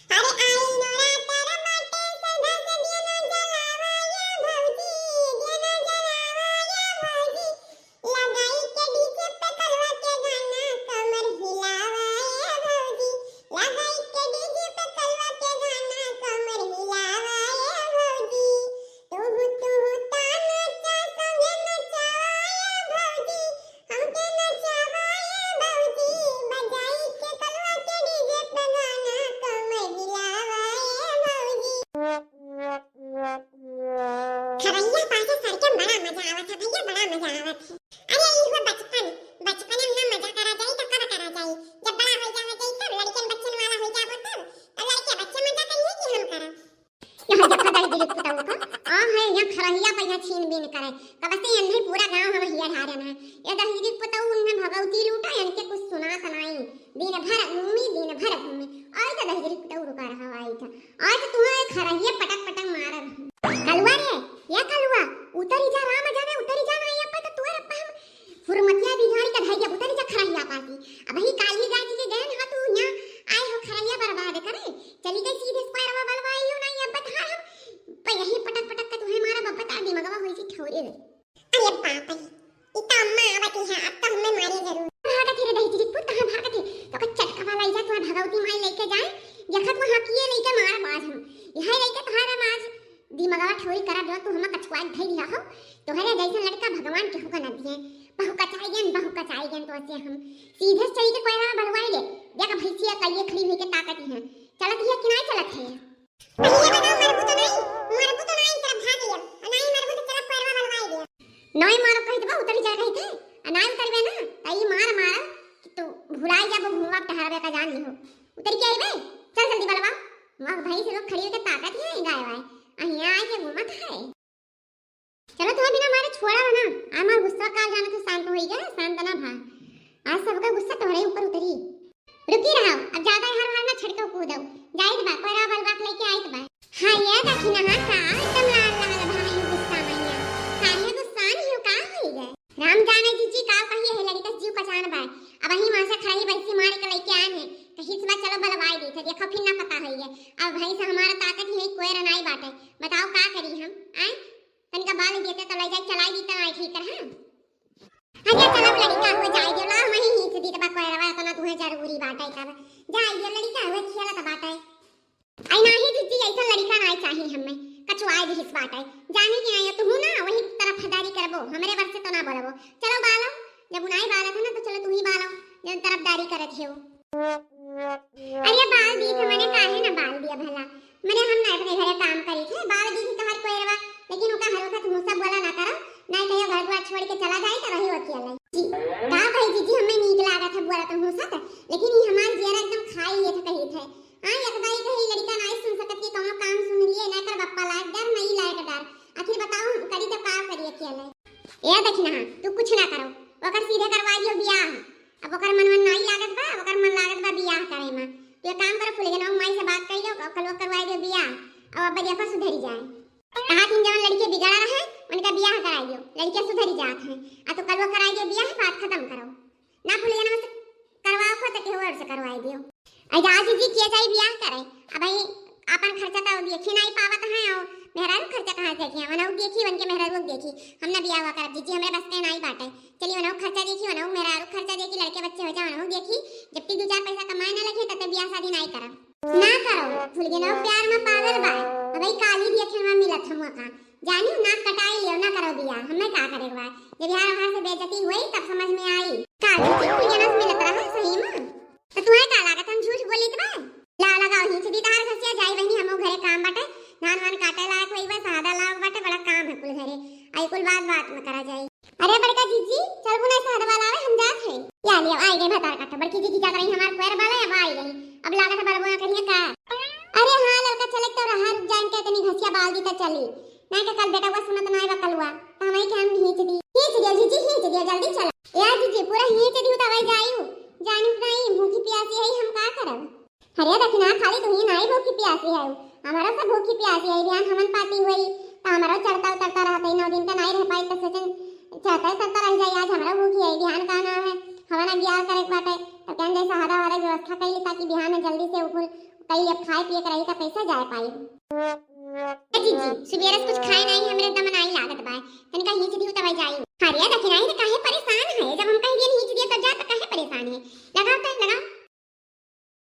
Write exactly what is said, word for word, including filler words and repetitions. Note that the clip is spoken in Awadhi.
अरे आई नवरात्र बाटे, सदा से दिया न जलावा ये भौजी, दिया न जलावा ये भौजी। लगाई के डीजे पे कलवा के गाना, कमर हिलावा ये भौजी। लगाई के डीजे पे कलवा के गाना, कमर हिलावा ये भौजी। तुहु, तुहु ताना चा संगे नचावा ये भौजी। हमके नचावा ये भौजी, बजाई के कलवा के डीजे पे गाना, कमर हिलावा ये भौजी। खरैया पासे सर के बड़ा मजा आवत है भैया, बड़ा मजा आवत है। अरे ई हुआ बचपन, बचपन में ना मजा करा जाई तो कब करा जाई? जब बड़ा हो जावा जाई तब, लड़कन बच्चन वाला हो जाबो तब, तब लड़के बच्चे मजा करिए कि हम करब? यहाँ देखा दहिजरी पुतऊ का, आ है यहाँ खरहिया पे यहाँ छीन बीन करे। कब से इन्हें पूरा गांव हम हिया ढारे ना। ये दहिजरी पुतऊ उन्हें भगवती लूटा, इनके कुछ सुनात नाई। दिन भर घूमी, दिन भर घूमी। आई तो दहिजरी पुतऊ रुका रहा, आई तो। आई तो तुम्हें खरहिया पटक पटक मारब। कलुआ रे, ये कलुआ, उतरी जा राम जाने, उतरी जा ना, ये पे तो तुअर अप्पा हम हुरमतिया बिहारी का धैया उतरी जा खरहिया पासी। अबही काली गाजी के गहन हा तू यहाँ आए हो खरहिया बर्बाद करे। चली गई सीधे पैरवा बलवाई हो ना, ये बता हम पे यही पटक पटक के तुम्हें मारा बब्बा तार दिमागवा होई सी ठौरे रे। अरे बाप रे, ई तो अम्मा आवत ही है, अब तो हमें मारे जरूर। भागत है रे दहिजरी पुत, कहाँ भागत है? तो का चटका वाला इजा तुम्हें भगवती माई लेके जाए, यखत वहाँ किए लेके मारा बाज हम। यह लेके तुम्हारा माज दिमागवा ठोरी करा दो, तू हमें कछुआ धई दिया हो। तोहरे जैसन लड़का भगवान केहू का न दिए। बहु कचाई गन, बहु कचाई गन तो से हम सीधे से चली के कोयला बलवाई ले। देख भैंसिया कहिए खड़ी हुई के ताकत ही है। चलत ही है कि नहीं चलत है? भैया बताओ, मरबू तो नहीं? मरबू तो नहीं, तरफ भाग लिया। नहीं मरबू तो चलो कोयला बलवाई ले। नहीं मारो कही तो उतरी जा रही थे। आ नहीं उतरबे ना, तो ई मार मार कि तू भुलाई जाबो, भुआ टहरबे का जान लिहो। उतर के आईबे, चल जल्दी बलवा। वहाँ भैंस लोग खड़ी होके ताकत ही है गाय वाय। आ यहाँ आए के घूमत है। चलो, तुम्हें बिना मारे छोड़ा बा ना। हमार गुस्सा काल जाने से शांत होई गया, शांत ना भा। आज सबका गुस्सा तोहरे ऊपर उतरी। रुकी रहो, अब ज्यादा हर हर ना छड़के कूदो। जाइत बा, कोयरा बलवा के लेके आइत बा। हाँ, ये देखी ना, हाँ, का एकदम लाल लाल भाई गुस्सा मैया। काहे गुस्सा नहीं हो, का होई गए? राम जाने जीजी का कहिए है, लड़का जीव पहचान बा। अब वही वहाँ से खरही भैंसी मारे के लेके आए हैं। कहिस बा चलो बलवाई देत है, देखो फिर ना पता होई गए। अब भैंस हमारा ताकत ही है, कोई रनाई बाटे। बताओ का करी हम, आए? तनिका बाल देते तो ले जाए, चलाई दी तो आई ठीक है। हाँ जा चलो लड़का हो जाए दियो, ला वहीं हींच दी तो बा कोयरवा, इतना तुम्हें जरूरी बाटे तब। जाए दियो लड़का हो खेलत बाटे। आई नाही जीजी, ऐसा लड़का नाही चाही हमें, कचुआए दिहिस बाटे। जाने के आयो तू ना, वही तरफदारी करबो, हमरे बर से तो ना बोलबो। चलो बालो, जब उनाई बालत है ना तो चलो तू ही बालो, जब तरफदारी करत हो। अरे बाल दी थे मने, काहे ना बाल दिया भला? मने हम ना अपने घरे काम करी थे, बाल दी थे तोहर कोयरवा, लेकिन ओका हर वक्त मुँह सब बोला ना करो, ना कहियो घर द्वार छोड़ के चला जाए तो रही अकेले। जी, का भाई जीजी हमें नीक लागत है बोला तो मुँह सब, लेकिन ये हमार जियरा एकदम खाई लिए थे कही थे। हाँ, एक बारी कही लड़का नाई सुन सकत कि कौनो काम सुन लिए, ना कर बप्पा लायक डर, ना ई लायक डर। आखिर बताओ हम करी तो का करी अकेले? ए देखी ना, तू कुछ ना करो, ओकर सीधे करवा दियो बियाह। अब ओकर मन मन नाई लागत बा, ओकर मन लागत बा बियाह करे में। तू एक काम करो, फुलगेनवा माई से बात कर लो, कल वो करवाई दियो बियाह, अब अब देखो सुधरी जाए। कहा कि जवन लड़के बिगड़ा रहे, उनका बियाह कराई दियो, लड़के सुधरी जात हैं। आ तो कल वो कराई दियो बियाह, बात खत्म करो। ना फुलगेनवा से करवाओ को तो केहू और से करवाई दियो। आई जा जीजी किया जाई बियाह करे, अब भाई आपन खर्चा तो देखी नाई पावत है, और मेहरारू खर्चा कहाँ से देखी? वनऊ देखी, उनके मेहरारू देखी, हम ना बियाह हुआ करब जीजी, हमरे बस के नाई बाटे। चली वनऊ खर्चा देखी, वनऊ मेहरारू खर्चा देखी, लड़के बच्चे हो जाए वनऊ देखी, जब तक दो चार पैसा कमाए ना लगे तब तक बियाह शादी नाई करब। ना करो, फुलगेनवा प्यार में पागल बा, अब भाई काली देखे में मिलत हम का। जानी नाक कटाई लियो, ना करो बियाह, हमें का करे के बा? जब यहाँ वहाँ से बेइज्जती हुई तब समझ में आई। का झूठी फुलगेनवा से मिलत रहा सही में? तो तुम्हें का लागत हम झूठ बोलित बा? ला लगाओ हींच दी तार घसिया, जाई बहनी हमो घरे काम बाटे, धान वान काटे लायक होई बा, सादा लाग बाटे, बड़ा काम है कुल घरे। आई कुल बात बात में करा जाई। अरे बड़का जीजी, चल बुना सादा वाला आवे, हम जात है। या लियो, आई गई भतार काटे, बड़की जीजी जात रही हमार पैर वाला, अब आई गई। अब लागत है बलबुआ करिए का। अरे हाँ लड़का चले तो रहा, रुक जाए के इतनी घसिया बाल दी तो चली। नहीं तो कल बेटा हुआ सुनत ना आएगा कलुआ, तो हमें के हम हींच दी। हींच दियो जीजी, हींच दियो, जल्दी चला। या जीजी, पूरा हींच दी तो वही जायू। जानू नहीं, भूखी प्यासी है, हम का करब? अरे देखी ना, खाली तू ही नहीं भूखी प्यासी है, हमारा सब भूखी प्यासी है। बिहान हमन पाती हुई, तो हमारा चढ़ता उतरता रहते ही नौ दिन का नहीं रह पाई, तो सोचन चढ़ता उतरता रह जाए। आज हमारा भूखी है, बिहान का नाम है, हमारा बियाह करे के बाटे, तो कहन जैसे हदा वाला व्यवस्था कैली, ताकि बिहान जल्दी से उकुल कई अब खाए पिए के रही त कैसे जाए पाई? ए जीजी, सुबेरे से कुछ खाए नाही, हमरे दम नाही लागत बा। तनिका हींच दिहु तब जाई। अरे देखी नाही,